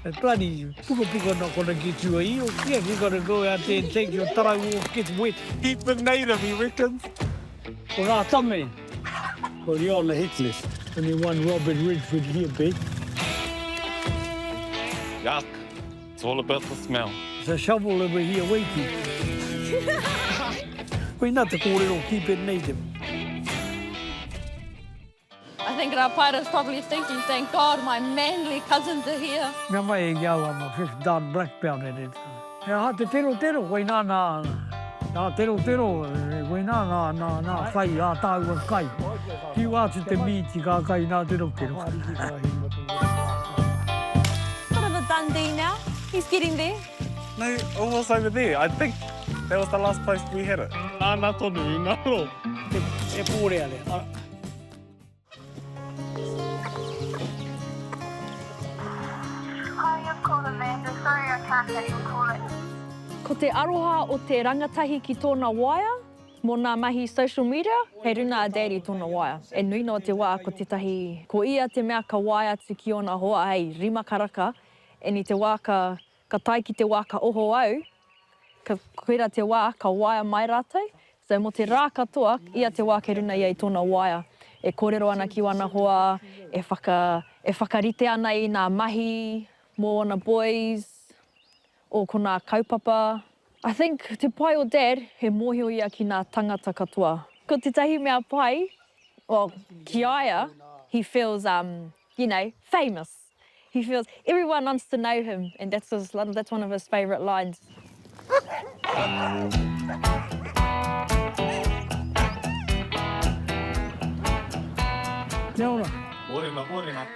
That bloody pukapuka not gonna get you a eel. Yeah, you gotta go out there and take your tarau off, gets wet. Keep it native, he reckons. Ko ngā tame, ko you're on the hit list. Only one Robert Redford here, Ben. Yuck. It's all about the smell. There's a shovel over here waiting. Koina te kōrero keep it native. I think Rapaira's probably thinking, thank God my manly cousins are here. Mea mai e ki au I'm a fifth dan black belt at it. He aha te terotero, koinā nā, nā terotero, koinā nā, nā, nā whai ā tāua kai. Whiua atu te mīti ka kai nā terotero. Bit of a Dundee now. He's getting there. No, it was over there. I think that was the last place we had it. Nāna tonu i ngaro. E pōrearea. Hi, you've called Amanda. Sorry I can't take your call at. Ko te aroha o te rangatahi ki tōna waea, mō nā mahi social media, kei runa a Daddy i tōna waea. E nui noa te wā ko tētahi, ko ia te mea ka waea atu ki ōna hoa hei rima karaka, and i te wā ka, ka tae ki te wā ka oho au, Ka, koira te wā ka waea mai rātou. So mō te rā katoa, ia te wā kei runa ia i tōna waea, e kōrero ana ki wana hoa, e whaka, e whakarite ana i nā mahi mō ōna boys, o ko nā kaupapa. I think te pai o Dad, he mōhio ia ki nā tangata katoa. Ko tētahi mea pai, well, ki a ia, he feels, um, you know, famous. He feels everyone wants to know him and that's his, that's one of his favourite lines. Kia ora. Morena, morena.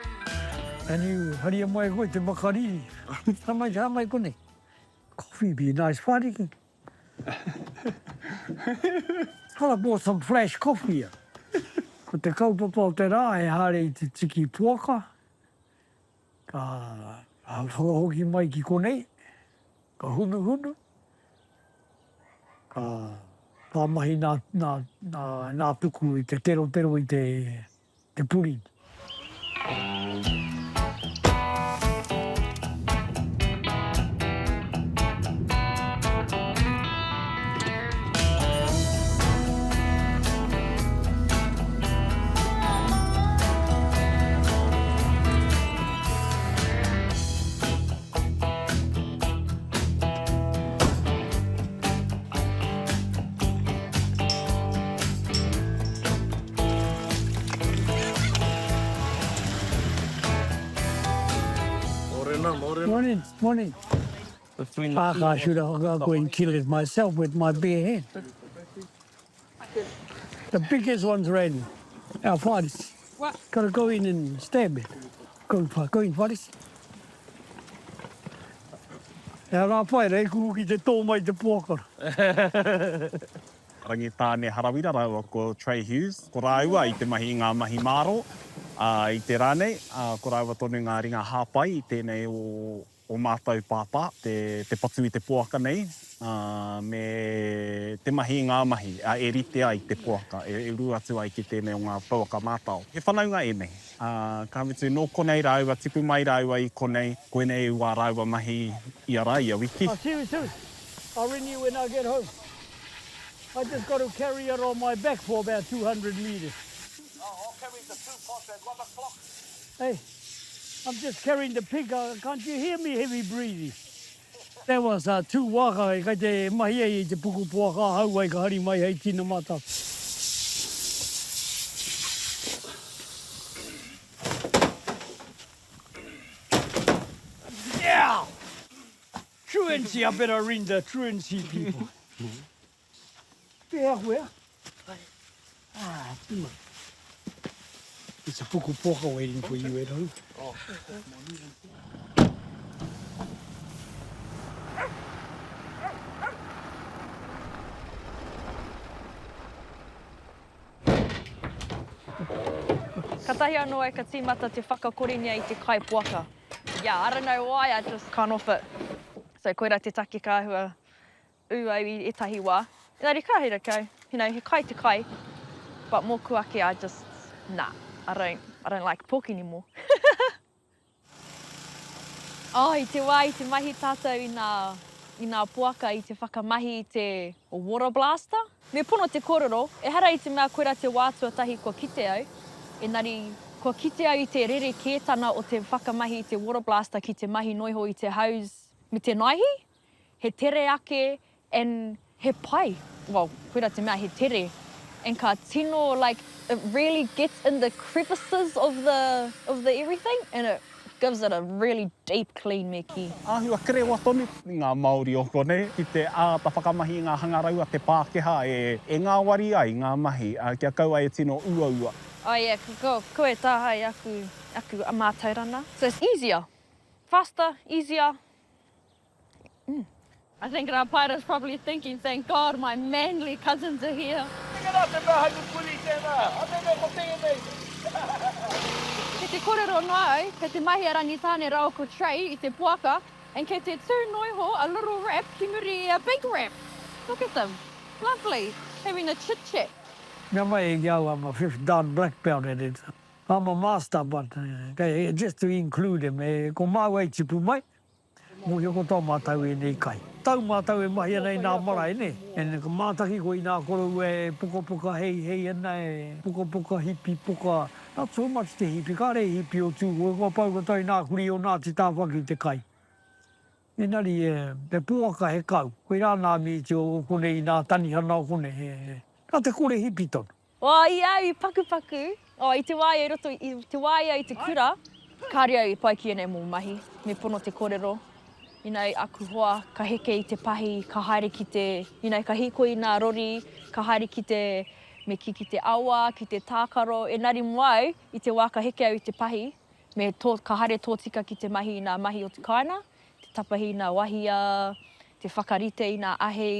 And you haria mai koe te makariri. Haramai, haramai konei. Coffee be nice whariki. Thought I bought some flash coffee. Ko te kaupapa o te rā he haere i te tiki poaka, ka whakahoki mai ki konei, ka hunuhunu, ka ka mahi nā, nā, nā, nā tuku i te terotero i te, te puri. Morena, morena. Morning, morning. Fuck, I should have go and kill it myself with my bare hand. The biggest one's ready. Our Faris. What? Gotta go in and stab it. Go, go in, Faris. He rā pai, rei kuhu ki te tō mai te poaka. Rangitāne Harawira rāua ko Trey Hughes, ko rāua i te mahi i ngā mahi mārō, ā, i te rā nei, ā, ko rāua tonu ngā ringa hāpai i tēnei o ō mātou pāpā, te, te patu i te poaka nei, ā, me te mahi i ngā mahi, ā, e rite ai te poaka, e uru atu ai ki tēnei o ngā pouaka mātao. He whanaunga ēnei, ā, ka mutu nō konei rāua, tipu mai rāua i konei, koinei wā rāua mahi ia rā, ia wiki. I'll see you soon. I'll ring you when I get home. I just got to carry it on my back for about 200 metres. Oh, I'll carry the two pots at 1 o'clock. Hey, I'm just carrying the pig. Uh, can't you hear me heavy breathing? There was uh, two waka e kai te mahi ai i te puku poaka hau ai ka hari mai hei tina mata. Yeah! Truancy, I better ring the truancy people. Pēhea koe? Ah, tuma. It's a puku poka waiting for you at home. Oh. Katahi anō au ka tīmata te whakakorengia i te kai poaka. Yeah, I don't know why, I just can't off it. So koira te take ka āhua ū au i ētahi wā. Engari ka hira kau, you know, he kai te kai, but mōku ake I just, nah, I don't, I don't like pork anymore. Oh, i te wā i te mahi tātou i nā, i nā poaka i te whakamahi i te water blaster. Me pono te kōrero, ehara i te mea koirā te wā tuatahi kua kite au, engari kua kite au i te rerekētana o te whakamahi i te water blaster ki te mahi noiho i te hose me te naihi, he tere ake and he pai, well, koira te mea he tere and ka tino like it really gets in the crevices of the of the everything and it gives it a really deep clean me kī. Āhua kerewa tonu ngā Māori o konei ki te āta whakamahi i ngā hangarau a te Pākehā e ngāwari ai ngā mahi, kia kaua e tino uaua. Oh yeah, ko koe tāhae aku aku mātauranga. So it's easier, faster, easier. Mm. I think Rapaira's probably thinking, thank God my manly cousins are here. Teka rā te mea hei pupuri i tēnā, anei nei ko tēnei. Kei te korero noa au, kei te mahi a Rangitāne rawa ko Trey i te poaka, and kei te tū noiho a little rap ki muri i a big rap. Look at them. Lovely. Having a chit chat. Mea mai e ki au I'm a fifth dan black belt at it. I'm a master but just to include him, ko māua i tipu mai, Mōhio ko tō mātau ēnei kai. Tau mātau e mahi ana i nā marae, nē? And ka mātaki koe i nā koroua e pokapoka heihei ana, e pokapoka hipi, poka, not so much te hipi, kāre e hipi o Tūhoe, kua pau katoa i nā kurī o Ngāti Tāwhaki te kai. Engari, he poaka, he kau. Koirā nā mīti o konei, nā tanihana o konei, he, nā te kore hipi tonu. Oh, i au i pakupaku, oh, i te wā i roto, i te wā i au i te kura, kāre au i pai ki ēnei momo mahi, me pono te korero, you know, aku hoa ka heke i te pahi, ka haere ki te, you know, ka hīkoi i nā rori, ka haere ki te, me kī ki te awa, ki te tākaro, engari mō au, i te wā ka heke au i te pahi, me tō, ka haere tōtika ki te mahi i nā mahi o te kāinga, te tapahi i nā wahia, te whakarite i nā ahi,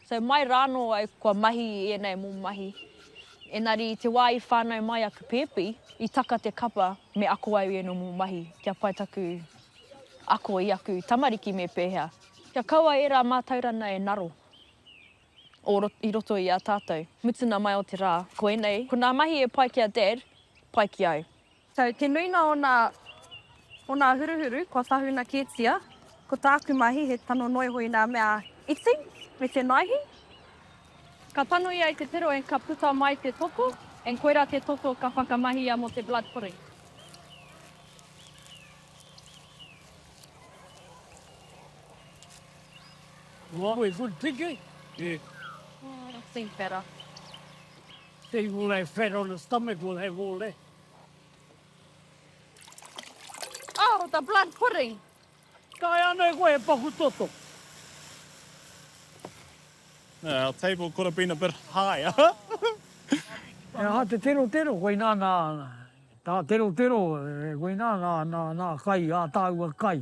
So mai rānō au kua mahi i ēnei momo mahi. Engari i te wā i whānau mai aku pēpi, i taka te kapa me ako au i ēnei momo mahi kia pai taku ako i aku tamariki me pēhea. Kia kaua ērā mātauranga e ngaro o i roto i a tātou. Mutuna mai o te rā, ko ēnei, ko nā mahi e pai ki a Dad, pai ki au. So, te nuinga o nā, o nā huruhuru kua tahuna kētia, ko tāku mahi he tano noiho i nā mea iti me te naihi. Ka tano ia i te tero and ka puta mai te toto, and koirā te toto ka whakamahia mō te blood pudding. Well, a good piki. Yeah. Oh, I've seen fatter. They will have fat on the stomach, will have all that. Oh, the blood pudding! Taea ana e koe he paku toto. Our table could have been a bit higher. He aha te terotero, koinā nā, tā terotero, koinā nā, nā, nā kai, ā tāua kai.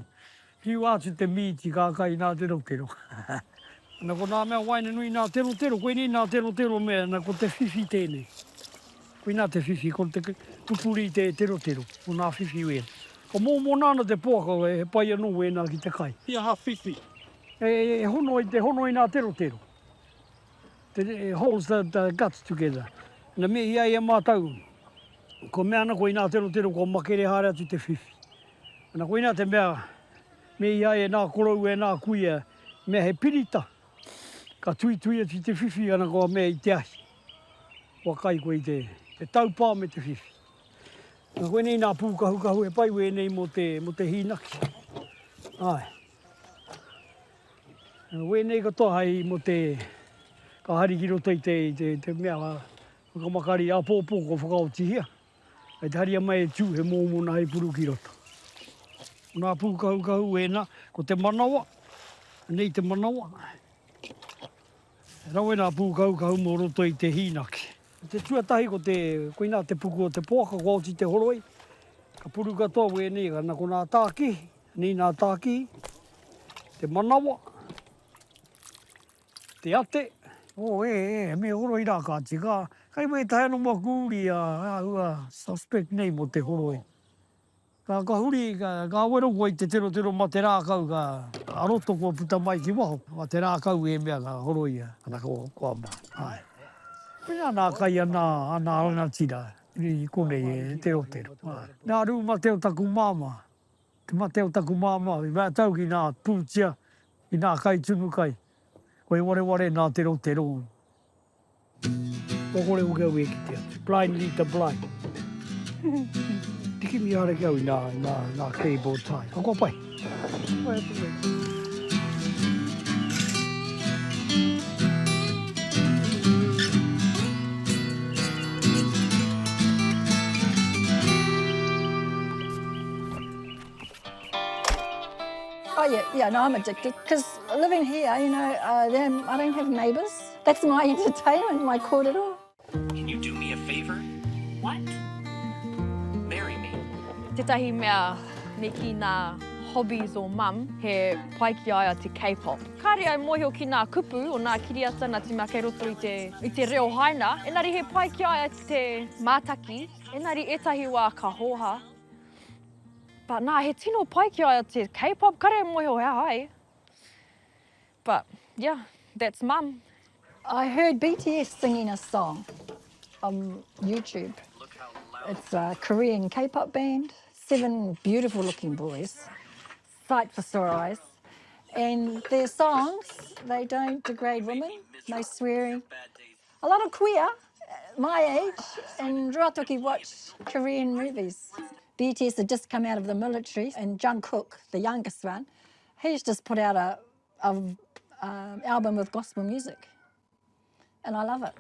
Whiua atu te mīti ka kai nā terotero. Na ko nā mea waenganui nā terotero, koinei nā terotero mea, na ko te whiwhi tēnei. Koinā te whiwhi, ko te pupuri i te terotero, ko nā whiwhi wēnā. Ka mōmona ana te poaka, he pai anō wēnā ki te kai. He aha whiwhi? E hono i te hono i nā terotero. It holds the, the guts together. Na mihi ai e mātau, kua mea ana koe i nā terotero kua makere haere atu te whiwhi. Na koinā te mea, mihi ai e nā koroua e nā kuia, mea he pirita, ka tuitui atu i te whiwhi ana kua mea i te ahi. Kua kai koe i te, te taupā me te whiwhi. Na koinei nā pūkahukahu he pai wēnei mō te, mō te hīnaki. Āe. Wēnei katoa hei mō te, ka hari ki roto i te, i te, te mea whakamakari āpōpō kua whakaotihia. Kei te haria mai e Tū he mōmona hei puru ki roto. Ko nā pūkahukahu ēnā, ko te manawa, anei te manawa. He rawe nā pūkahukahu mō roto i te hīnaki. Ko te tuatahi ko te, koinā te puku o te poaka kua oti te horoi, ka puru katoa wēnei, ana ko nā tākihi, anei nā tākihi, te manawa, Te ate. Oh, e, e, me horoi rā ka tika. Kai wētahi anō maku uri a āhua suspect nei mō te horoi. Ka, ka huri, ka, ka wero koe i te terotero ma te rākau ka, a roto kua puta mai ki waho. Ma te rākau e mea ka horoia, ana kua, kua mā. Āe. Koinā nā kai a nā, a nā rangatira i konei e terotero. Āe. Nā rūmate o taku māmā. Te mate o taku māmā, i mea tau ki nā pūtia, ki nā kai tunu kai. Koe wareware nā te rotero. Kua kore hoki au e kite atu. Blind lead the blind. Te kimi haere ki au i nā, nā, nā cable tie. Ka kua pai. Pai atu nei. Oh yeah, yeah, no, I'm addicted. Because living here, you know, uh, then I don't have neighbours. That's my entertainment, my kōrero. Can you do me a favour? What? Marry me. Tētahi mea me kī nā hobbies o mum, he pai ki a ia te K-pop. Kāre au mōhio ki nā kupu o nā kiriata nā te mea kei roto i te, i te reo haina, engari he pai ki a ia te mātaki, engari ētahi wā ka hōhā. But nā, he tino pai ki a ia te K-pop, kare au mōhio he aha ai. But yeah, that's mum. I heard BTS singing a song on YouTube. It's a Korean K-pop band, seven beautiful looking boys, sight for sore eyes. And their songs, they don't degrade women, no swearing. A lot of queer, my age, and Ruatoki watch Korean movies. BTS had just come out of the military, and Jungkook, the youngest one, he's just put out a, a um, album with gospel music. And I love it.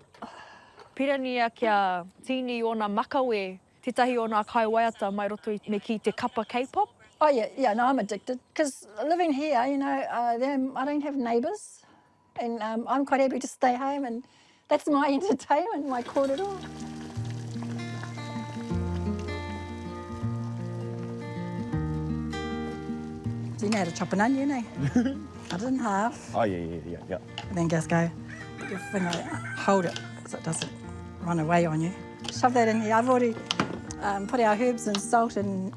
Pirania kia tīni ōna makawe, tētahi o nā kaiwaiata mai roto i me kī te kapa K-pop. Oh yeah, yeah, no, I'm addicted. Because living here, you know, uh, I don't have neighbours. And um, I'm quite happy to stay home and that's my entertainment, my kōrero. You know how to chop an onion, eh? Cut it in half. Oh, yeah, yeah, yeah, yeah. And then just go, put your finger, hold it so it doesn't run away on you. Shove that in here. I've already um, put our herbs and salt and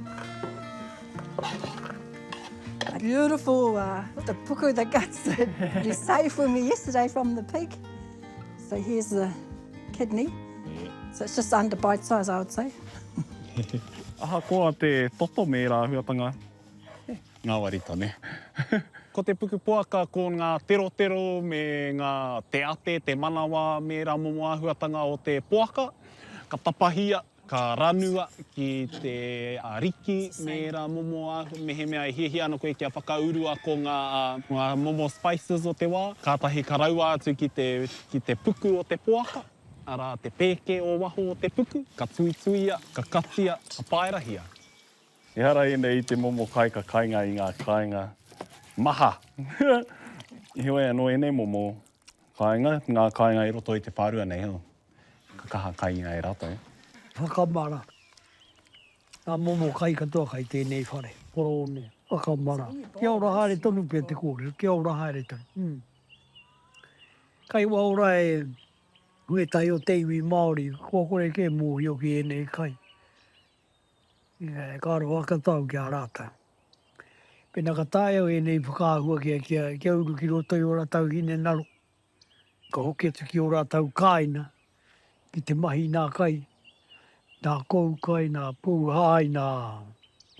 Beautiful, uh, the puku, the guts that you saved for me yesterday from the pig. So here's the kidney. So it's just under bite size, I would say. Ahakoa te toto me ērā āhuatanga, ngāwari tonu. Ko te puku poaka ko ngā terotero me ngā te ate, te manawa me ērā momo āhuatanga o te poaka, ka tapahia Ka ranua ki te riki me ērā momo āhua, mehemea e hiahia ana koe kia whakaurua ko ngā, ngā momo spices o te wā, kātahi ka raua atu ki te, ki te puku o te poaka, arā, te pēke o waho o te puku, ka tuituia, ka katia, ka paerahia. Ehara ēnei i te momo kai ka kainga i ngā kāinga maha. Heoi anō ēnei momo kāinga, ngā kāinga i roto i te whārua nei, ka kaha kainga e rātou. Whakamara. Ngā momo kai katoa kai tēnei whare. Korone. Whakamara. Kia ora haere tonu pea te kōrero, kia ora haere tonu. Mm. Kai waora e wētahi o te iwi Māori, kua kore kē mōhio ki ēnei kai. Ka aroha whakatau ki a rātou. Pēnā ka taea ēnei whakaahua kia, kia, kia uru ki roto i ō rātou hinengaro, ka hoki atu ki ō rātou kāinga ki te mahi nā kai, nā kou kai, nā pūhāi, nā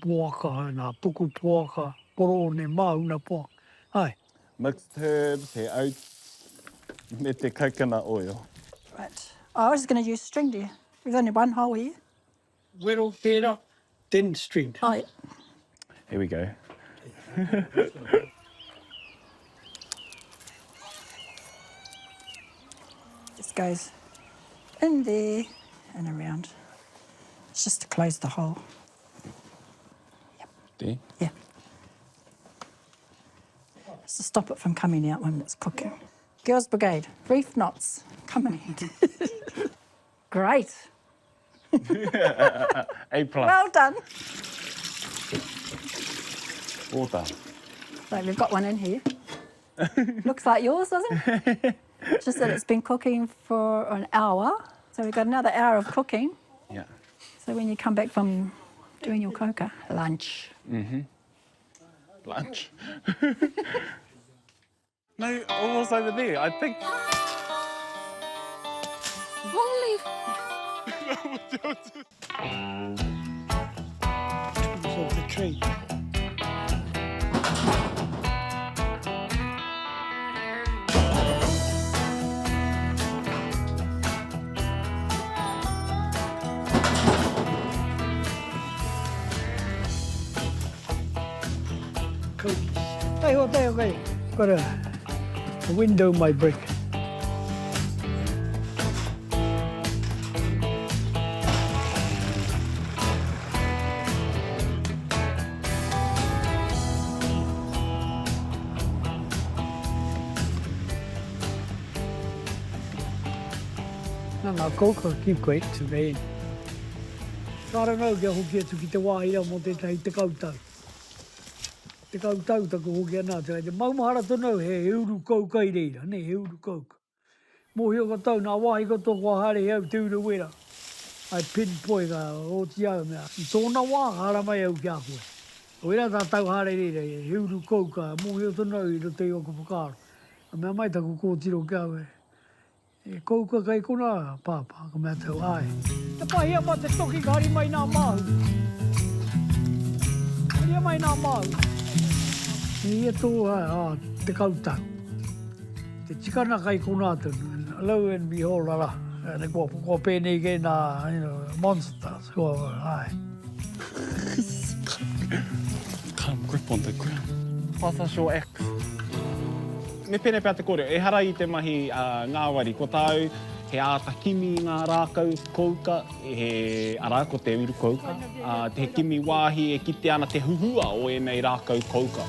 poaka, nā puku poaka, poroone, māhuna poaka. Āe. Mixed herbs, he oats, me te coconut oil. Right. I was going to use string dear. There's only one hole here. Wero tērā, then string. Oh, yeah. Here we go. Just goes in there and around. It's just to close the hole. Yep. There? Yeah. It's to stop it from coming out when it's cooking. Girls Brigade, reef knots, come in handy. Great. A plus. Well done. All done. Right, we've got one in here. Looks like yours, doesn't it? Just that it's been cooking for an hour. So we've got another hour of cooking. Yeah. So when you come back from doing your coca, lunch. Mm-hmm. Lunch. No, it was over there, I think. Long leaf. Tools of the trade. Taiho, taiho kai. Got a, a window my break. Nā ngā kouka keep great to me. Kāre au kia hoki atu ki te wāhi rā mō tētahi 10 tau. 10 tau taku hoki ana atu. Kei te maumahara tonu au he uru kouka i reira, nē, he uru kouka. Mōhio koutou, nā wāhi katoa kua haere he au te Urewera. I pinpoint ka oti au mea. I tōna wā ka haramai au ki a koe. Koirā tā tau haere reira, he uru kouka, mōhio tonu au i roto i ōku whakaaro. Ka mea mai taku kōtiro ki a au, E kouka kai konā, Pāpā, ka mea atu au, Āe. Tapahia mā te toki ka hari mai nā māhu. Haria mai nā māhu. E ia tō, ā, 10 tau. Te tikana kai konā tonu, lo and behold, arā, kua, kua pēnei kē nā, you know, monsters, kua, āe. Can't grip on the ground. Pass us your axe. Me pēnei pea te kōrero, ehara i te mahi ngāwari, ko tāu he āta kimi i ngā rākau kouka, he, arā, ko te uru kouka, ā, he kimi wāhi e kitea ana te huhua o ēnei rākau kouka.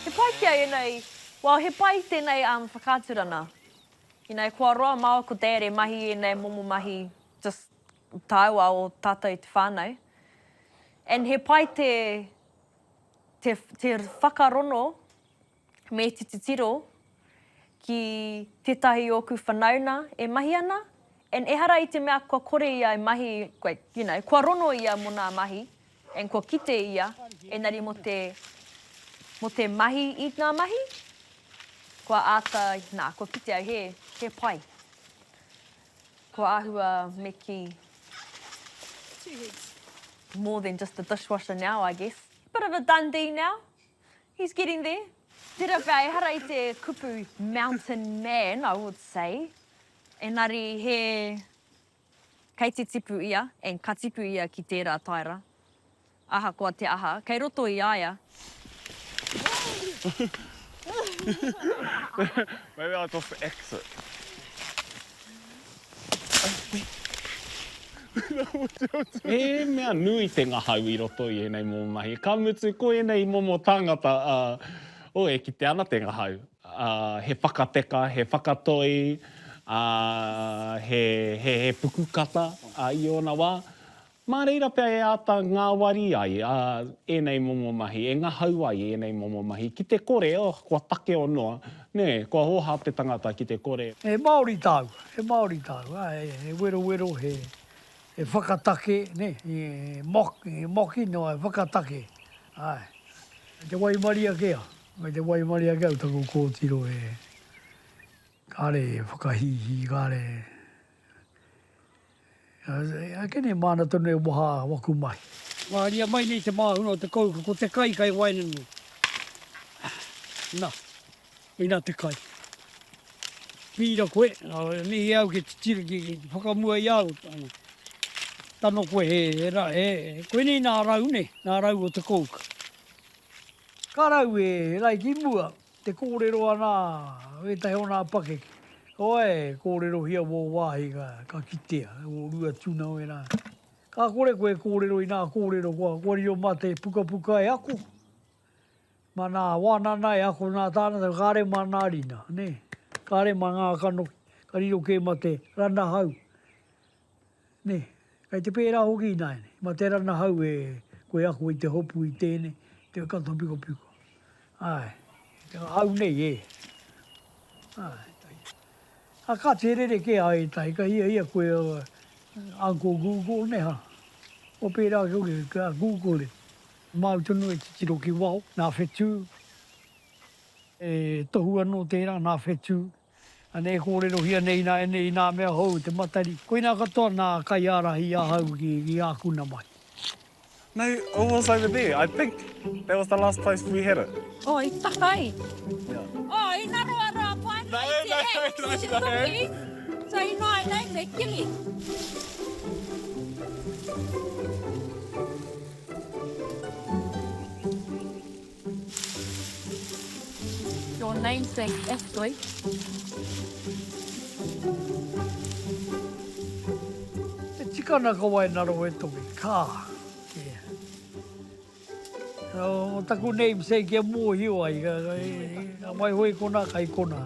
He pai ki a ēnei, well, he pai tēnei whakaaturana. You know, kua roa māua ko Dad e mahi i ēnei momo mahi just tāua o tātou te whānau. And he pai te, te, te whakarono me te titiro ki tētahi ōku whanauna e mahi ana, and ehara i te mea kua kore ia e mahi, like, you know, kua rono ia mō nā mahi, and kua kite ia, engari mō te, mō te mahi i ngā mahi, Kua āta, nā, kua kite au he, he pai. Kua āhua me kī. More than just a dishwasher now, I guess. Bit of a Dundee now. He's getting there. Tērā pea, ehara i te kupu mountain man, I would say. Engari he, Kei te tipu ia, and ka tipu ia ki tērā taera. Ahakoa te aha, kei roto i a ia. Maybe I'll just exit. He mea nui te ngahau i roto i ēnei momo mahi. Ka mutu, ko ēnei momo tāngata, oh, e kite ana te ngahau. Ā, he whakateka, he whakatoi, ā, he, he, he pukukata, ā, i ōna wā. Mā reira pea e āta ngāwari ai, ā, ēnei momo mahi, e ngahau ai ēnei momo mahi. Ki te kore, oh, kua takeo noa, nē, kua hōhā te tangata ki te kore. He Māori tāua, he Māori tāua, ā, he werowero, he, he whakatake, nē, he mock, he mocky noa, he whakatake, āe. Te waimaria kē au. Kei te waimarie ake au taku kōtiro e kāre e whakahīhī, kāre e, ake nei māna tonu e waha waku mahi. Wāria mai nei te māhuna o te kouka, ko te kai kai waenganui. Na, koina te kai. Pīra koe, mihi au ki te tira ki whakamua i a au, tano koe he, he, he, koinei nā rau nei, nā rau o te kouka. Ka rau e like i mua, te kōrero a nā wētahi o nā pakeke, Oe, kōrerohia wō wāhi ka, ka kitea, wō rua tuna wērā. Ka kore koe e kōrero i nā kōrero kua, kua riro mā te pukapuka e ako, mā nā wānana e ako nā tāngata, kāre mā nā rina, nē, kāre mā ngā kanohi, ka riro kē mā te ranahau. Nē, kei te pērā hoki ināianei, mā te ranahau e koe ako i te hopu i tēnei, te kata pikopiko. Āe, te hau nei e. Āe. A kāti he rerekē a ētahi, ka hiahia koe Uncle Google, nē hā? Kua pērā ake hoki, ka Google it. Māu tonu e titiro ki waho, nā whetū, e tohu anō tērā, nā whetū. Anei e kōrerohia nei ināianei i nā mea hou te Matariki. Koinā katoa nā kaiārahi i ahau ki āku na mahi. No, it was over there. I think that was the last place we had it. Oh, i takai. Yeah. Oh, i ngaro a Rāpaina i te. axe i te toki, so ināianei me kimi. Your namesake Ashley. E tika ana ka wai ngaro e toki, ka. Yeah. O taku namesake kia mōhio ai, ka waiho i kona, kai kona.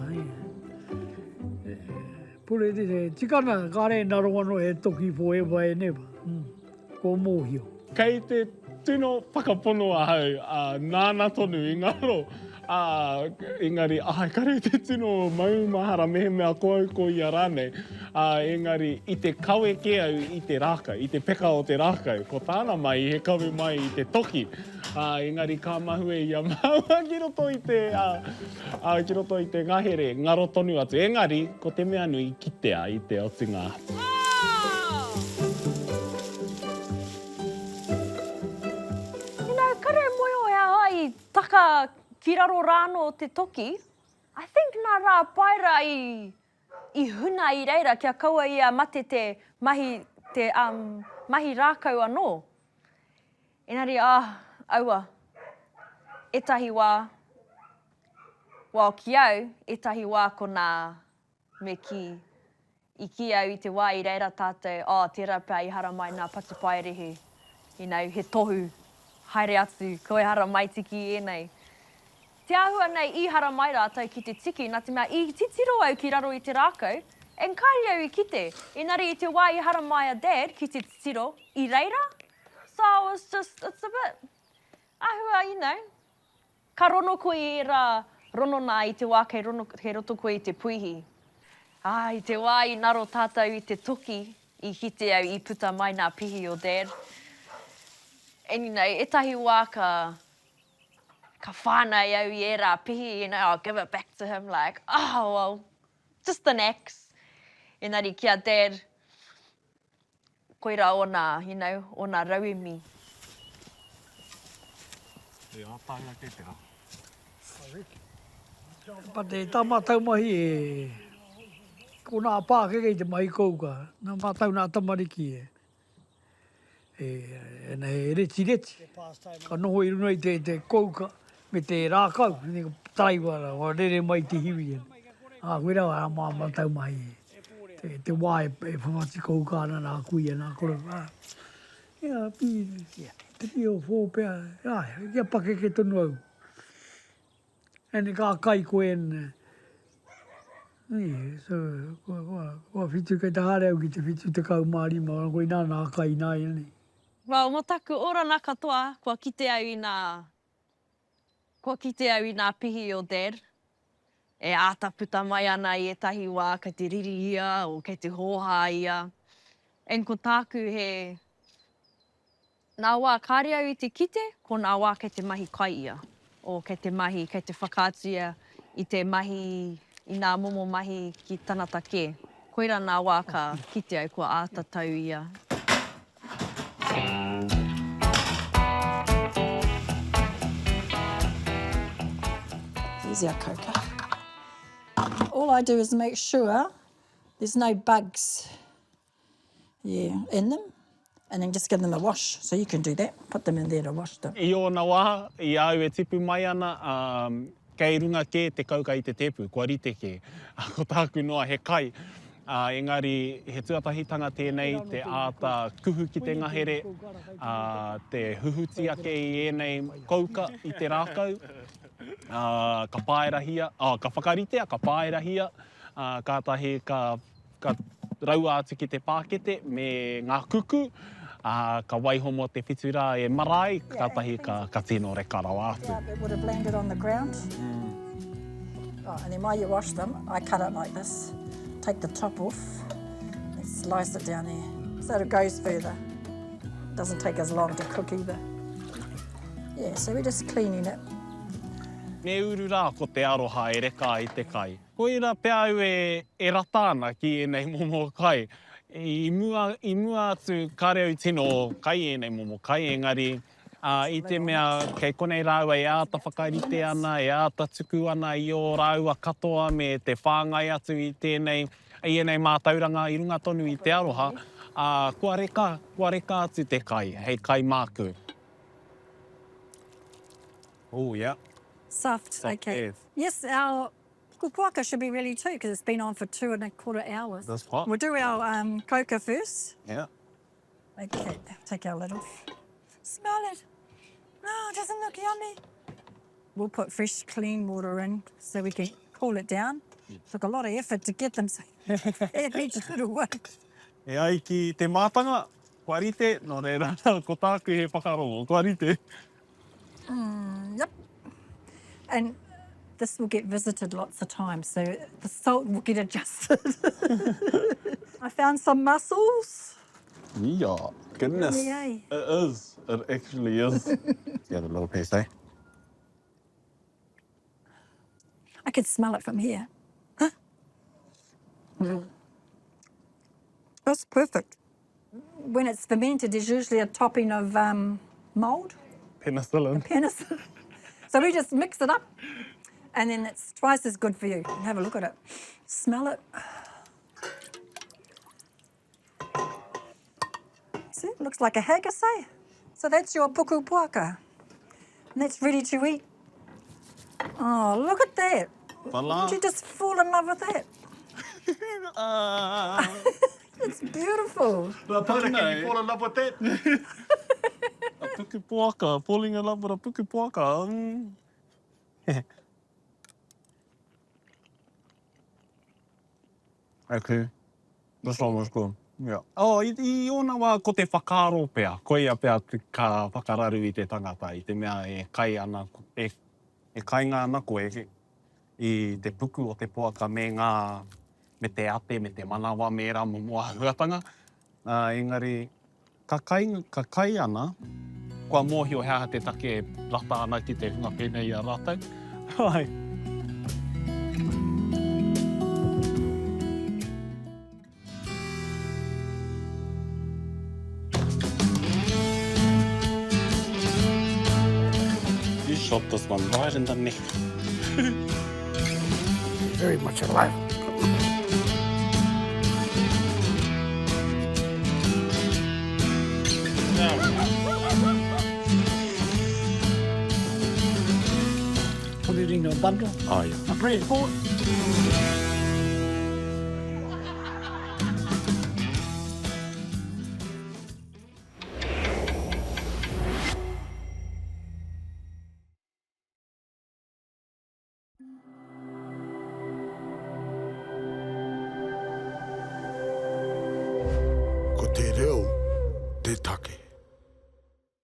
Pure te tika ana, kāre e ngaro ano he toki forever and ever. Kua mōhio. Kei te tino whakapono ahau, ā, nāna tonu i ngaro, ā, engari, āe, kare te tino maumahara mehemea ko au ko ia rānei, ā, engari, i te kawe kē au i te rākau, i te peka o te rākau, ko tāna mai he kawe mai i te toki, ā, engari ka mahue i a māua ki roto i te, ā, ā, ki roto i te ngahere, ngaro tonu atu, engari, ko te mea nui, kitea i te otinga atu. You know, kare e moe o hea ai i taka ki raro rānō te toki, I think nā Rā Paera i, i huna i reira kia kaua ia mate te mahi, te um, mahi rākau anō. Engari, ah, aua. Ētahi wā, well, ki au, ētahi wā ko nā, me kī, I kī au i te wā i reira tātou, oh, tērā pea i haramai nā patupaiarehe, you know, he tohu, haere atu, koe haramai tiki ēnei. Te āhua nei i haramai rātou ki te tiki, nā te mea i titiro au ki raro i te rākau, and kāre au i kite, engari i te wā i haramai a Dad ki te titiro, i reira, so I was just, it's a bit, āhua, you know, Ka rono koe i ērā ronona i te wā kei rono, kei roto koe i te puihi. Ā, i te wā i ngaro tātou i te toki, i kite au i puta mai nā pihi o Dad. And you know, ētahi wā ka, ka whānau au i ērā pihi, you know, I'll give it back to him like, oh well, just an axe. Engari ki a Dad, Koirā ōna, you know, ōna rauemi. He ātaahua kei te aha. But e tā mātou mahi e, ko nā pākeke i te mahi kouka, nā mātou nā tamariki e, e, e, e retireti, ka noho i runga i te, te kouka me te rākau, taraiwa, rere mai te hiwi. Ā, koirā ā mātou mahi e. Te, te wā e, e whawhati kouka ana nā kuia, nā koroua. Ia, pi, 3 or 4 pea, āe, kia pakeke tonu au. And ka kai koe and, yeah, so, kua, kua, kua whitu, kei te haere au ki te 75, koinā nā kai ināianei. Well, mō taku orana katoa, kua kite au i nā Kua kite au i nā pihi o Dad e āta puta mai ana i ētahi wā kei te riri ia o kei te hōhā ia. And ko tāku he, nā wā kāre au i te kite, ko nā wā kei te mahi kai ia, o kei te mahi, kei te whakaatu ia i te mahi, i nā momo mahi ki tangata kē. Koirā nā wā ka kite au kua āta tau ia. Here's our coca. All I do is make sure there's no bugs yeah, in them and then just give them a wash. So you can do that, put them in there to wash them. I ōna wā, i a au e tipu mai ana, kei runga kē te kauka i te tēpu, kua rite kē. Ko tāku noa he kai, ā, engari he tuatahitanga tēnei te āta kuhu ki te ngahere, ā, te huhuti ake i ēnei kouka i te rākau, ā, ka pāerahia, ā, ka whakaritea, ka pāerahia, ā, kātahi ka Ka raua atu ki te pākete me ngā kuku, ā, ka waiho mō te whitu rā e marae, kātahi ka, ka tino reka rawa atu. Yeah, it would have landed on the ground. Oh, and then while you wash them, I cut it like this. Take the top off and slice it down there so that it goes further. Doesn't take as long to cook either. Yeah, so we're just cleaning it. Me uru rā ko te aroha e reka ai te kai. Koira pea au e rata ana ki ēnei momo kai. I mua, i mua atu kāre au tino kai ēnei momo kai, engari, Ā, i te mea kei konei rāua e āta whakarite ana, e āta tuku ana i ō rāua katoa me te whāngai atu i tēnei, i ēnei mātauranga i runga tonu i te aroha, ā, kua reka, kua reka atu te kai, hei kai māku. Ooh, yeah. Soft, Soft okay. as. Yes, our pukupuaka should be ready too because it's been on for two and a quarter hours. That's hot. We'll do our um, coca first. Yeah. Okay, take our lid off. Smell it. Oh, it doesn't look yummy. We'll put fresh, clean water in so we can cool it down. Took a lot of effort to get them, so each little one. E ai ki te mātanga, kua rite, nō reira, ko tāku he whakarongo, kua rite. Mm, yep. And this will get visited lots of times, so the salt will get adjusted. I found some mussels. Yeah, goodness. Yummy, eh? It is. It actually is. The other little piece, eh? I could smell it from here. Huh? Mm. That's perfect. When it's fermented, there's usually a topping of um, mould. Penicillin. Penicillin. So we just mix it up and then it's twice as good for you. Have a look at it. Smell it. See, it looks like a haggis, eh? So that's your puku puaka. And that's ready to eat. Oh, look at that. Voila. Did you just fall in love with that? uh... It's beautiful. Can you fall in love with that? a puku puaka, falling in love with a puku puaka. Mm. Okay. This one was good. Yeah. Oh, i, i ōna wā ko te whakaaro pea, koia pea ka whakararu i te tangata, i te mea e kai ana, e, e kainga ana koe i te puku o te poaka me ngā, me te ate, me te manawa, me ērā momo āhuatanga. Ā, engari, ka kai, ka kai ana, kua mōhio he aha te take e rata ana ki te hunga pēnei i a rātou. Āe. You shot this one right in the neck. Very much alive. Put it in a bundle. Oh, yeah. A breadboard. Ko te reo te take.